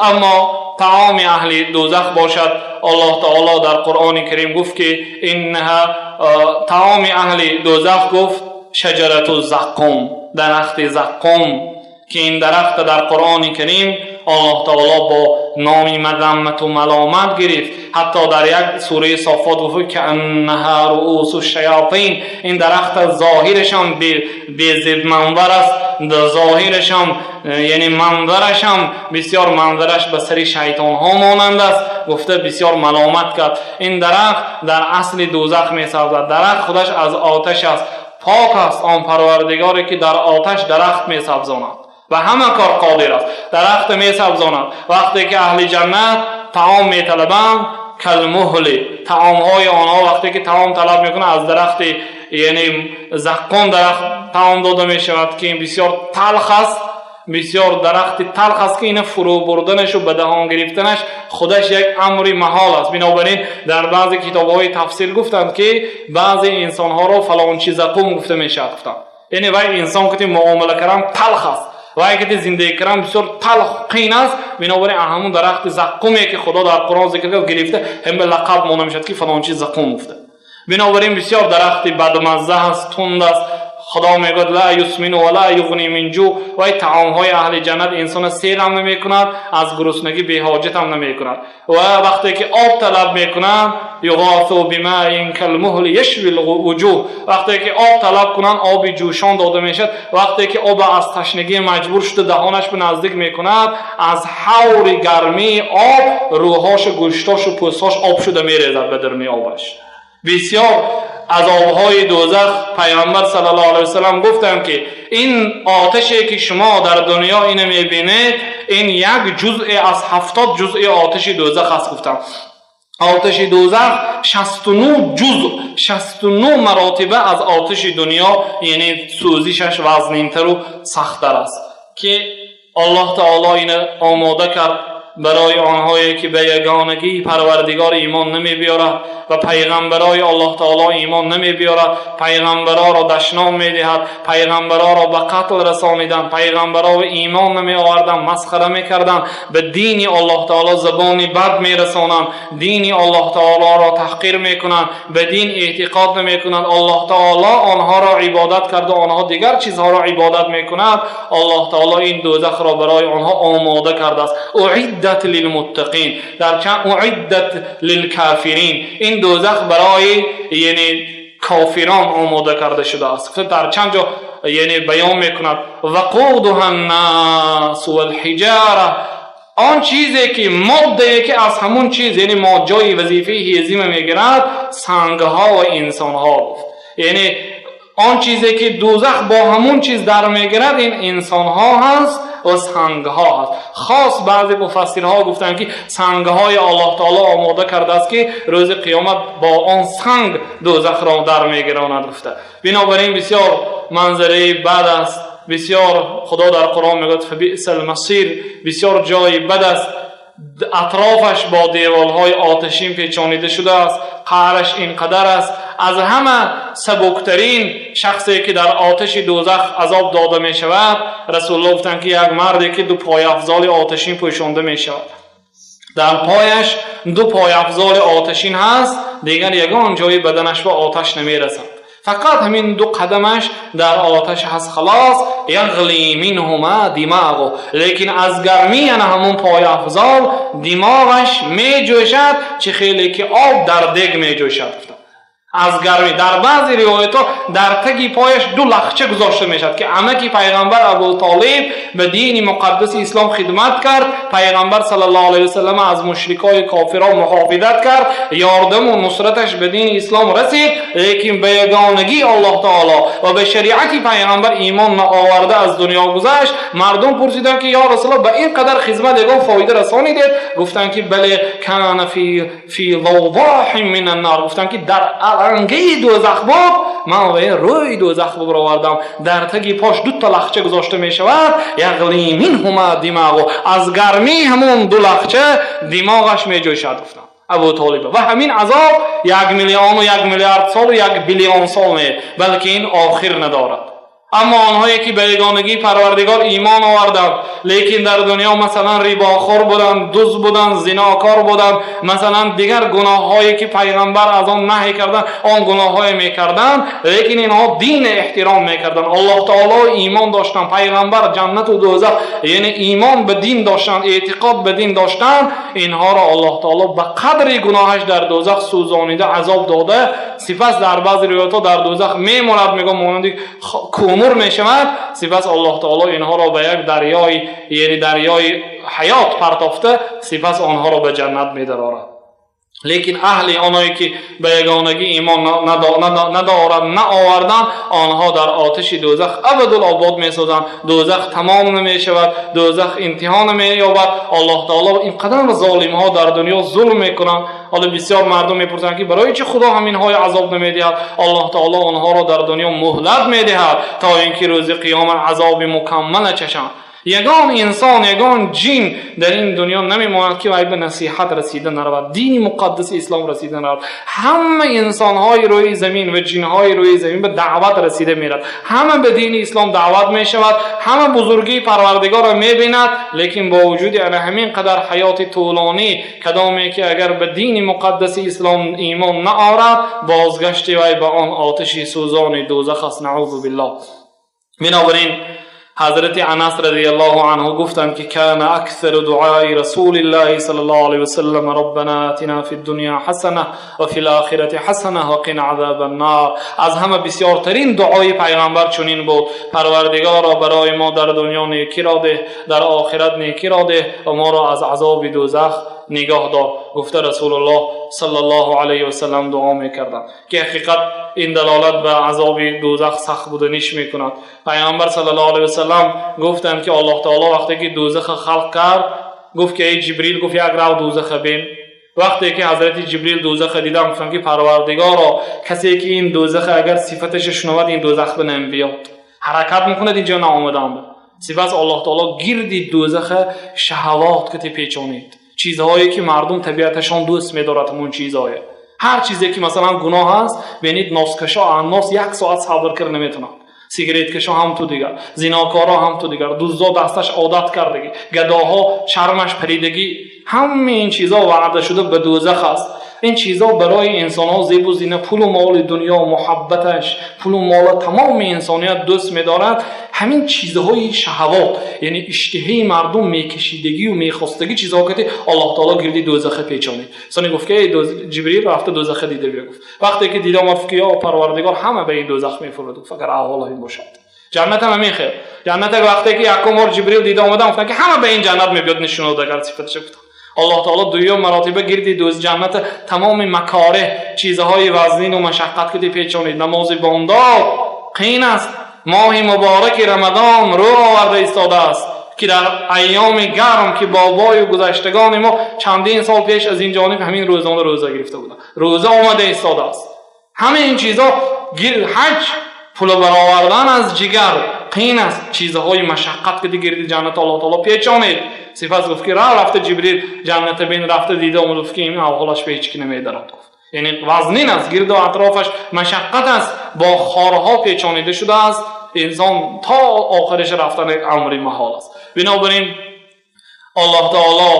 Аммо таоми аҳли дӯзах бошад, Аллоҳ таоло дар Қуръони Карим гуфт, ки иннаҳа таоми аҳли дӯзах, гуфт, шаҷарату заққум, дарахти заққум, ки ин дарахта дар Қуръони Карим Аллоҳ таоло бо номи мазаммату маломат гирифт. Ҳатто дар як сураи Софот гуфт: кааннаҳа руусу шаётин. Ин дарахта зоҳирашам безеб манзар аст, зоҳирашам, яъне манзарашам бисёр, манзараш ба сари шайтонҳо монанд аст, гуфта бисёр маломат кард. Ин дарахт дар асли дӯзах месабзад. Дарахт худаш аз оташ аст. Пок аст он Парвардигоре, ки дар оташ дарахт месабзонад ва ҳама кор қодир аст. Дарахт месабзонад. Вақте ки аҳли ҷаннат таом металабанд, калмуҳли, таомҳои онҳо, вақте ки таом талаб мекунанд, аз дарахти, яъне заққум дарахт таом дода мешавад, ки ин бисёр талх аст, бисёр дарахти талх аст, ки ина фурӯ бурданашу ба даҳон гирифтанаш худаш як амри маҳол аст. Бинобар ин дар баъзе китобҳои тафсир гуфтанд, ки баъзе инсонҳоро фалончи заққум гуфта мешавад, гуфтанд, яъне вай инсон ки муомила кардан талх аст, вай ки зиндагӣ кардан бисёр талх, қин аст. Бинобар ин ҳамун дарахти заққуме, ки Худо дар Қуръон зикр кард, гирифта ҳам ба лақаб монда мешавад, ки фалончи заққум гуфта. Бинобар ин бисёр дарахти бадмазза аст, тунд аст. Худо мегӯяд: ла юсмину ва ла юғни мин ҷӯ. Вай таомҳои аҳли ҷаннат инсона серам намекунад, аз гуруснагӣ беҳоҷатам намекунад. Ва вақте ки об талаб мекунанд, юғосу бимаин калмуҳли яшви лвуҷуҳ. Вақте ки об талаб кунанд, оби ҷӯшон дода мешавад. Вақте ки об аз ташнагӣ маҷбур шуда даҳонаш ба наздик мекунад, аз ҳаври гармии об рӯҳошу, гӯштошу, пӯстҳош об шуда мерезад ба даруни обаш. Бисёр азобҳои дӯзах. Пайғамбар саллаллоҳу алайҳи васаллам гуфтанд, ки ин оташе, ки шумо дар дунё ина мебинед, ин як ҷузъе аз 70 ҷузъи оташи дӯзах аст, гуфтанд. Оташи дӯзах 69 ҷузъ, 69 маротиба аз оташи дунё, яъне сӯзишаш вазнинтару сахттар аст, ки Аллоҳ таоло ина омода кард барои онҳое, ки ба ягонагии Парвардигор имон намебиёрад ва пайғамбарои Аллоҳ таоло имон намебиёрад, пайғамбароро дашном медиҳад, пайғамбароро ба қатл расониданд, пайғамбароро имон намеоварданд, масхара мекарданд, ба дини Аллоҳ таоло забони бад мерасонанд, дини Аллоҳ таолоро таҳқир мекунанд, ба дин эътиқод намекунанд, Аллоҳ таоло онҳоро ибодат карда, онҳо дигар чизҳоро ибодат мекунанд. Аллоҳ таоло ин дӯзахро барои онҳо омода кардааст. Уиддат лилмуттақин, дар чанд уиддат лилкофирин, ин дӯзах барои, яъне, кофирон омода карда шудааст. Дар чанд ҷо, яъне, баён мекунад: вақудуҳа ннасу валҳиҷара. Он чизе ки моддае, ки аз ҳамун чиз, яъне мо ҷои вазифаи ҳезима мегирад, сангҳо ва инсонҳо, гуфт. Яъне он чизе, ки дӯзах бо ҳамун чиз дар мегирад, ин инсонҳо ҳаст ва сангҳо ҳаст. Хос баъзе муфассирҳо гуфтанд, ки сангҳои Аллоҳ таоло омода кардааст, ки рӯзи қиёмат бо он санг дӯзахро дар мегиронад, гуфта. Бинобар ин бисёр манзараи бад аст, бисёр. Худо дар Қуръон мегӯяд: фабиса алмасир. Бисёр ҷои бад аст. Атрофаш бо деволҳои оташин печонида шудааст, қаъраш ин қадар аст. Аз ҳама сабуктарин шахсе, ки дар оташи дӯзах азоб дода мешавад, Расулулло гуфтанд, ки як марде, ки ду пойафзоли оташин пӯшонда мешавад, дар пояш ду пойафзоли оташин ҳаст, дигар ягон ҷои баданаш ба оташ намерасад, фақат ҳамин ду қадамаш дар оташ ҳаст, халос. Яғли минҳума димағу, лекин аз гармӣ ана ҳамун пойафзол димоғаш меҷӯшад, чӣ хеле ки об дар дег меҷӯшад, гуфтанд, аз гармӣ. Дар баъзе ривоятҳо дар таги пояш ду лахча гузошта мешавад, ки амаки пайғамбар Абу Толиб ба дини муқаддаси ислом хидмат кард, пайғамбар саллаллоҳу алайҳи васаллам аз мушрикои кофирон муҳофизат кард, ёрдаму нусраташ ба дини ислом расид, лекин ба ягонагии Аллоҳ таоло ва ба шариати пайғамбар имон наоварда аз дунё гузашт. Мардум пурсиданд, ки ё Расулаллоҳ, ба ин қадар хизмат ягон фоида расонидед? Гуфтанд, ки бале, кана фи лавдаҳин мин аннор. Гуфтанд, ки дар алангаи дӯзах буд, ман вай рӯи дӯзах бибаровардам. Дар таги пош дута лахча гузошта мешавад. Яғли минҳума димағу, аз гармии ҳамон ду лахча димоғаш меҷӯшад, гуфтанд, Абу Толиба. Ва ҳамин азоб 1 миллиону 1 миллиард солу 1 биллион сол не, балки ин охир надорад. Аммо онҳое ки ба ягонагии Парвардигор имон оварданд, лекин дар дунё масалан рибохӯр буданд, дузд буданд, зинокор буданд, масалан дигар гуноҳҳое ки пайғамбар аз он наҳй карданд, он гуноҳҳое мекарданд, лекин инҳо дин эҳтиром мекарданд, Аллоҳ таоло имон доштанд, пайғамбар, ҷаннату дӯзах, яъне имон ба дин доштанд, эътиқод ба дин доштанд, инҳоро Аллоҳ таоло ба қадри гуноҳаш дар дӯзах сӯзонида, азоб дода, сипас дар баъзе ривоятҳо дар дӯзах мемонад, мегӯяд, монанди кӯмур мешавад. Сипас Аллоҳ таоло инҳоро ба як дарёи, яъне дарёи ҳаёт партофта, сипас онҳоро ба ҷаннат медарорад. Лекин аҳли оное ки ба ягонагӣ имон надоранд, наоварданд, онҳо дар оташи дӯзах абадул обод месозанд. Дӯзах тамом намешавад, дӯзах интиҳо намеёбад. Аллоҳ таоло ин қадар золимҳо дар дунё зулм мекунанд. Ҳоло бисёр мардум мепурсанд, ки барои чӣ Худо ҳаминҳои азоб намедиҳад? Аллоҳ таоло онҳоро дар дунё муҳлат медиҳад, то ин ки рӯзи қиёмат азоби мукаммала чашанд. Ягон инсон, ягон ҷин дар ин дунё намемонад, ки вай ба насиҳат расида наравад, дини муқаддаси ислом расида наравад. Ҳама инсонҳои рӯи замин ва ҷинҳои рӯи замин ба даъват расида мерад, ҳама ба дини ислом даъват мешавад, ҳама бузургии Парвардигорро мебинад. Лекин бо вуҷуди ана ҳамин қадар ҳаёти тӯлонӣ, кадоме ки агар ба дини муқаддаси ислом имон наорад, бозгашти вай ба он оташи сӯзони дӯзах аст, наузу биллоҳ. Бинобар ин ҳазрати Анас радиаллоҳу анҳу гуфтанд, ки كان أكثر دعاء رسول الله صلى الله عليه وسلم ربنا آتنا في الدنيا حسنة وفي الآخرة حسنة وقنا عذاب النار. Аз ҳама бисёртарин дуои пайғамбар чунин буд: Парвардигоро, барои мо дар дунё некиро деҳ, дар охират некиро деҳ ва моро аз азоби дӯзах нигоҳ дор, гуфта Расулуллоҳ саллаллоҳу алайҳи васаллам дуо мекарданд, ки ҳақиқат ин далолат ба азоби дӯзах сахт буданиш мекунад. Пайғамбар саллаллоҳу алайҳи васаллам гуфтанд, ки Аллоҳ таоло вақте ки дӯзаха халқ кард, гуфт ки: «Эй Ҷибрил, — гуфт, — як рав, дӯзаха бин». Вақте ки ҳазрати Ҷибрил дӯзаха дидам, гуфтанд, ки: «Парвардигоро, касе ки ин дӯзаха агар сифаташа шунавад, ин дӯзах ба намебиёд, ҳаракат мекунад, инҷо наомадам». Сипас Аллоҳ таоло гирди дӯзаха шаҳавот кати печонид, чизҳое ки мардум табиаташон дӯст медорад, ҳамон чизҳое, ҳар чизе ки масалан гуноҳ аст. Бинед, носкашо нос як соат сабр карда наметавонад, сигареткашо ҳам ту дигар, зинокоро ҳам ту дигар, дуздо дасташ одат кардагӣ, гадоҳо шармаш паридагӣ. Ҳамаи ин чизҳо ваъда шуда ба дӯзах аст. Ин чизҳо барои инсонҳо зебу зина, пулу моли дунё, муҳаббаташ, пулу мола тамоми инсоният дӯст медорад. Ҳамин чизҳои шаҳавот, яъне иштиҳаи мардум, мекашидагию мехостагӣ чизҳо ки Аллоҳ таоло гирди дӯзаха печонид. Сони гуфт, ки: «Эй Ҷибрил, рафта дӯзаха дида биё», гуфт. Вақте ки дида омад, гуфт, ки: «Ё Парвардигор, ҳама ба ин дӯзах мефурад», гуфт, «агар аҳвол ин бошад». Ҷаннатам ҳамин хел. Ҷанната вақте ки якум бор Ҷибрил дида омадам, гуфтанд, ки ҳама ба ин ҷаннат мебиёд, нишонод агар сифаташа, гуфтам. Аллоҳ таоло дуюм маротиба гирди дӯз ҷанната тамоми макореҳ, чизҳои вазнину машаққат кити печонид. Намози бомдод қиин аст. Моҳи мубораки Рамадон рӯ оварда истодааст, ки дар айёми гарм, ки бобою гузаштагони мо чандин сол пеш аз ин ҷониб ҳамин рӯзона рӯза гирифта буданд, рӯза омада истодааст. Ҳама ин чизҳо, ҳаҷ, пула баровардан аз ҷигар қиин аст. Чизҳои машаққат ки гирди ҷаннат Аллоҳ таоло печонид. Сипас гуфт, ки рав, рафта Ҷибрил ҷанната бин. Рафта дида омад, гуфт, ки ин аҳволаш ба ҳеҷ ки намедарад, гуфт. Яъне вазнин аст, гирду атрофаш машаққат аст, бо хорҳо печонида шудааст. Инсон то охириш рафтан амри маҳол аст. Бинобар ин Аллоҳ таоло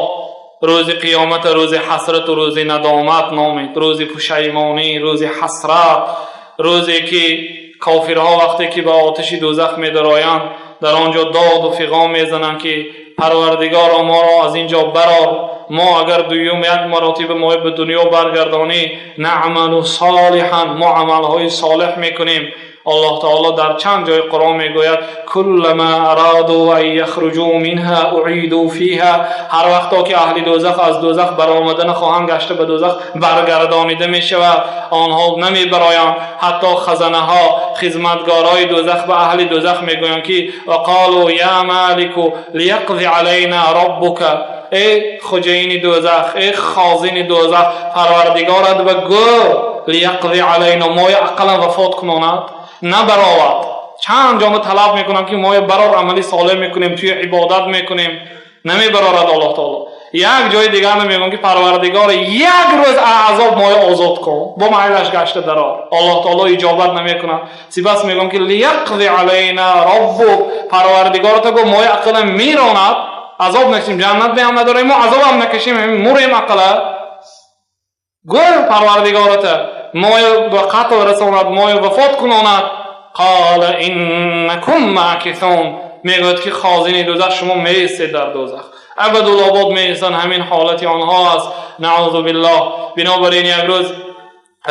рӯзи қиёмата рӯзи ҳасрату рӯзи надомат номид, рӯзи пушаймонӣ, рӯзи ҳасрат, рӯзе ки кофирҳо вақте ки ба оташи дӯзах медароянд, дар он ҷо доду фиғон мезананд, ки: «Парвардигоро, моро аз ин ҷо барор. Мо агар дуюм як маротиба мо ба дунё баргардонӣ, نعمل صالحا, мо амалҳои солеҳ мекунем». Аллоҳ таоло дар чанд ҷои Қуръон мегӯяд: كلما أرادوا أن يخرجوا منها أعيدوا فيها. Ҳар вақто ки аҳли дӯзах аз дӯзах баромадана хоҳанд, гашта ба дӯзах баргардонида мешавад, онҳо намебароянд. Ҳатто хазанаҳо, хизматгорои дӯзах ба аҳли дӯзах мегӯянд, ки: وقالوا يا مالك ليقض علينا ربك. Эй хуҷаини дӯзах, эй хозини дӯзах, Парвардигорат ба гӯ, ليقض علينا, моя ақаллан вафот кунонад, набаровад. Чанд ҷома талаб мекунам, ки моя барор, амали солеҳ мекунем, туи ибодат мекунем. Намебарорад Аллоҳ таоло. Як ҷои дигар мегӯям, ки Парвардигор, як рӯз азоб моя озод кун, бо майлаш гашта дарор. Аллоҳ таоло иҷобат намекунад. Сипас мегӯям, ки ليقض علينا ربك, Парвардигорта гӯ, моя ақла меронад, азоб накашем, ҷаннат беам надорем, мо азобам накашем, мурем. Ақла гӯ, Парвардигората моя ба қатл расонад, моя вафот кунонад. قال إنكم ماكثون, мегӯяд, ки хозини дӯзах, шумо меистед дар дӯзах, абадулобод меистанд. Ҳамин ҳолати онҳо аст, نعوذ بالله. Бинобар ин як рӯз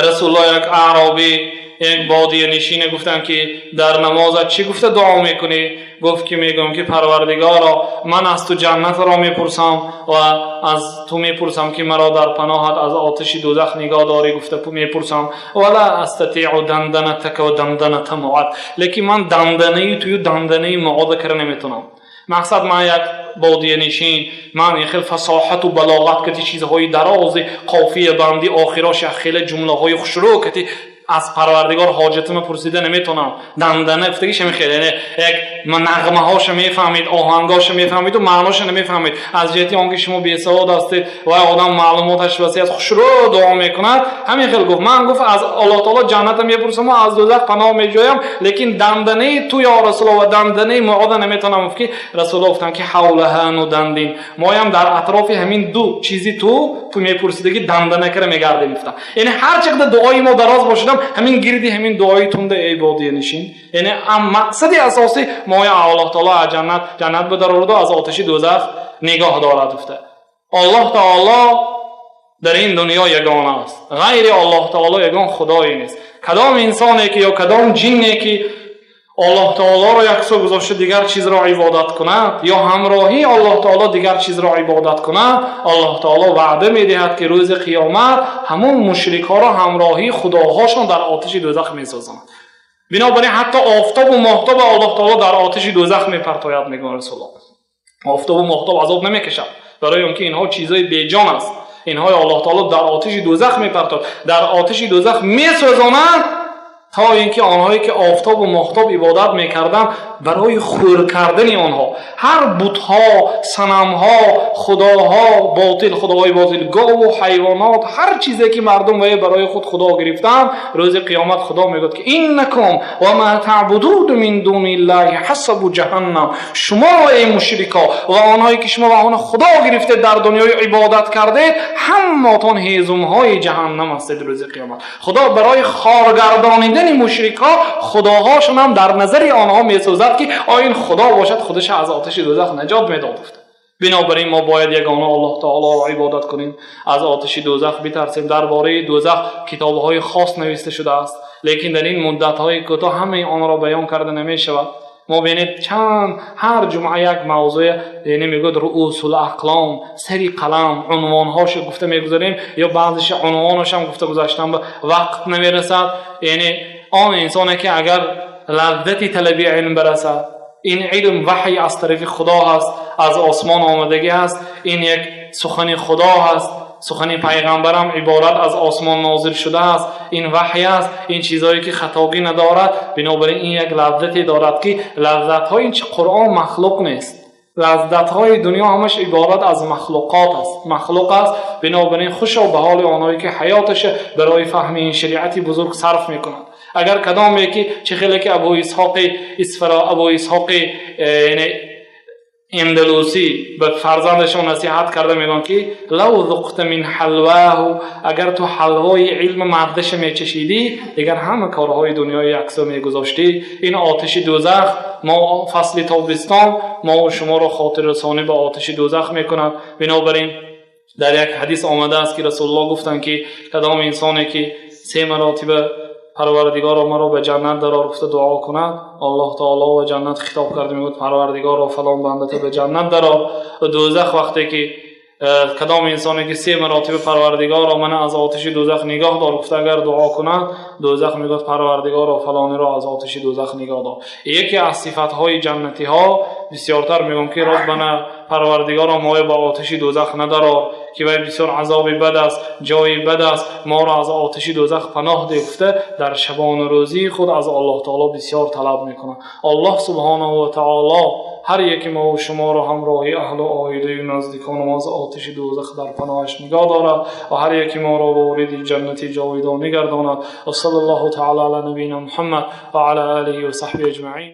Расулуллоҳ як аъробӣ, як бодиянишине гуфтанд, ки дар намозат чӣ гуфта дуо мекунӣ? Гуфт, ки мегӯям, ки Парвардигоро, ман аз ту ҷаннатро мепурсам ва аз ту мепурсам, ки маро дар паноҳат аз оташи дӯзах нигоҳ дорӣ, гуфта мепурсам. ولا أستطيع دندنتك ودندنة معاذ, лекин ман данданаи тую данданаи Муода кара наметавонам. Мақсад, ман як бодиянишин, ман ин хел фасоҳату балоғат кати, чизҳои дарози қофиябандӣ, охирош як хеле ҷумлаҳои хушрӯ кати аз Парвардигор ҳоҷатима пурсида наметавонам. Дандана гуфтагиш ҳамин хел, яъне як нағмаҳоша мефаҳмид, оҳангоша мефаҳмиду маъноша намефаҳмид. Аз ҷиҳати он ки шумо бесавод ҳастед ва одам маълумоташ васеъ аст, хушрӯ дуо мекунад. Ҳамин хел гуфт: ман, гуфт, аз Аллоҳ таоло ҷанната мепурсам аз дӯзах паноҳ меҷӯям, лекин данданаи ту, ё Расулулло, ва данданаи Муода наметавонам. Гуфт, ки Расулулло гуфтанд, ки حولها ندندن, моям дар атрофи ҳамин ду чизи ту мепурсидагӣ дандана кара мегардем, гуфтам. Яъне ҳар чӣ қадар дуои мо дароз бошадам, ҳамин гирди ҳамин дуои тунда, эй бодиянишин. Яъне мақсади асосӣ моя Аллоҳ таоло аз ҷаннат бидарораду аз оташи дӯзах нигоҳ дорад, гуфта. Аллоҳ таоло дар ин дунё ягона аст, ғайри Аллоҳ таоло ягон худое нест. Кадом инсоне ки ё кадом ҷинне ки Аллоҳ таолоро яксо гузошта дигар чизро ибодат кунад ё ҳамроҳии Аллоҳ таоло дигар чизро ибодат кунад, Аллоҳ таоло ваъда медиҳад, ки рӯзи қиёмат ҳамон мушрикҳоро ҳамроҳии худоҳошон дар оташи дӯзах месозанд. Бинобар ин ҳатто офтобу моҳтобо Аллоҳ таоло дар оташи дӯзах мепартояд, мегӯяд Расулулло. Офтобу моҳтоб азоб намекашад, барои он ки инҳо чизҳои беҷон аст. Инҳои Аллоҳ таоло дар оташи дӯзах мепартояд, дар оташи дӯзах месӯзонад, то ин ки онҳое ки офтобу моҳтоб ибодат мекарданд, барои хӯр кардани онҳо ҳар бутҳо, санамҳо, худоҳо ботил, худоҳои ботил, гову ҳайвонот, ҳар чизе ки мардум вае барои худ худо гирифтанд, рӯзи қиёмат Худо мегӯяд, ки إنكم وما تعبدون من دون الله حصب جهنم. Шумо, эй мушрико, ва онҳое ки шумо ва онҳо худо гирифтед, дар дунёи ибодат кардед, ҳаммотон ҳезумҳои ҷаҳаннам ҳастед. Рӯзи қиёмат Худо барои хоргардонидани мушрикҳо худоҳошон ҳам дар назари онҳо месӯзад, ки о ин худо бошад, худаша аз оташи дӯзах наҷот медод, гуфта. Бинобар ин мо бояд ягона Аллоҳ таолоро ибодат кунем, аз оташи дӯзах битарсем. Дар бораи дӯзах китобҳои хос нависта шудааст, лекин дар ин муддатҳои кӯтоҳ ҳамаи онро баён карда намешавад. Мо бинед, чанд ҳар ҷумъа як мавзӯе, яъне мегӯяд رؤوس الأقلام, сари қалам, унвонҳошо гуфта мегузарем ё баъзеша унвонашам гуфта гузаштан ба вақт намерасад. Яъне он инсоне ки агар лаззати талаби илм барасад, ин илм ваҳй аз тарафи Худо ҳаст, аз осмон омадагӣ ҳаст, ин як сухани Худо ҳаст, сухани пайғамбарам иборат аз осмон нозил шудааст, ин ваҳй аст, ин чизҳое ки хатогӣ надорад. Бинобар ин як лаззате дорад, ки лаззатҳои ин Қуръон махлуқ нест. Лаззатҳои дунё ҳамаш иборат аз махлуқот аст, махлуқ аст. Бинобар ин хушо ба ҳоли онҳое ки ҳаёташа барои фаҳми ин шариати бузург сарф мекунад. Агар кадоме ки чӣ хеле ки Абу Исҳоқи Исфара, Абу Исҳоқи Эндалусӣ ба фарзандашон насиҳат карда мегӯянд, ки لو ذقت من حلواه, агар ту ҳалвои илми маззаша мечашидӣ, дигар ҳама корҳои дунёи яксо мегузоштӣ. Ин оташи дӯзах мо фасли тобистон мо шуморо хотиррасонӣ ба оташи дӯзах мекунад. Бинобар ин дар як ҳадис омадааст, ки Расулуллоҳ гуфтанд, ки кадом инсоне ки се маротиба «Парвардигоро, маро ба ҷаннат дарор» гуфта дуо кунад, Аллоҳ таоло ба ҷаннат хитоб карда мегӯяд: «Парвардигоро, фалон бандата ба ҷаннат дарор». Ва дӯзах вақте ки кадом инсоне ки се маротиба «Парвардигоро, мана аз оташи дӯзах нигоҳ дор» гуфта агар дуо кунад, дӯзах мегӯяд: «Парвардигоро, фалониро аз оташи дӯзах нигоҳ дор». Яке аз сифатҳои ҷаннатиҳо бисёртар мегӯям, ки ربنا, Парвардигоро, моя ба оташи дӯзах надарор, ки вай бисёр азоби бад аст, ҷои бад аст, моро аз оташи дӯзах паноҳ деҳ, гуфта дар шабону рӯзии худ аз Аллоҳ таоло бисёр талаб мекунад. Аллоҳ سبحانه وتعالى. ҳар яки мо ва шуморо ҳамроҳи аҳлу оилаю наздиконам аз оташи дӯзах дар паноҳаш нигоҳ дорад ва ҳар яки моро вориди ҷаннати ҷовидонӣ гардонад. Ва саллаллоҳу таъоло ало набийина Муҳаммад ва ало олиҳи ва саҳбиҳи аҷмаин.